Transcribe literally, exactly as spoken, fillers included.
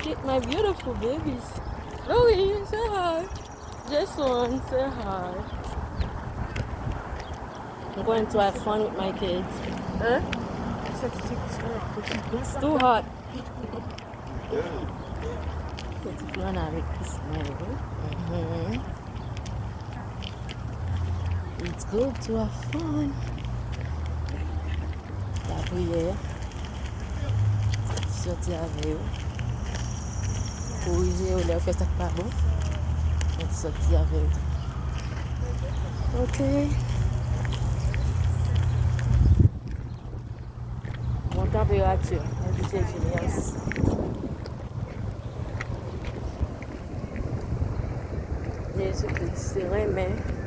Shit, my beautiful babies. Louis, say hi. Jason, say hi. I'm going to have fun with my kids. Huh? It's too hot. Petit fleur avec Ismaël. Mhm. It's good to have fun. Lapriyè. Sòti avè yo. Korije yo lè yo fè sa k pa bon. Mwen sòti avè yo. Ok. Bon tanperati, mwen di Jezi mèsi. Jezi Kris se renmen.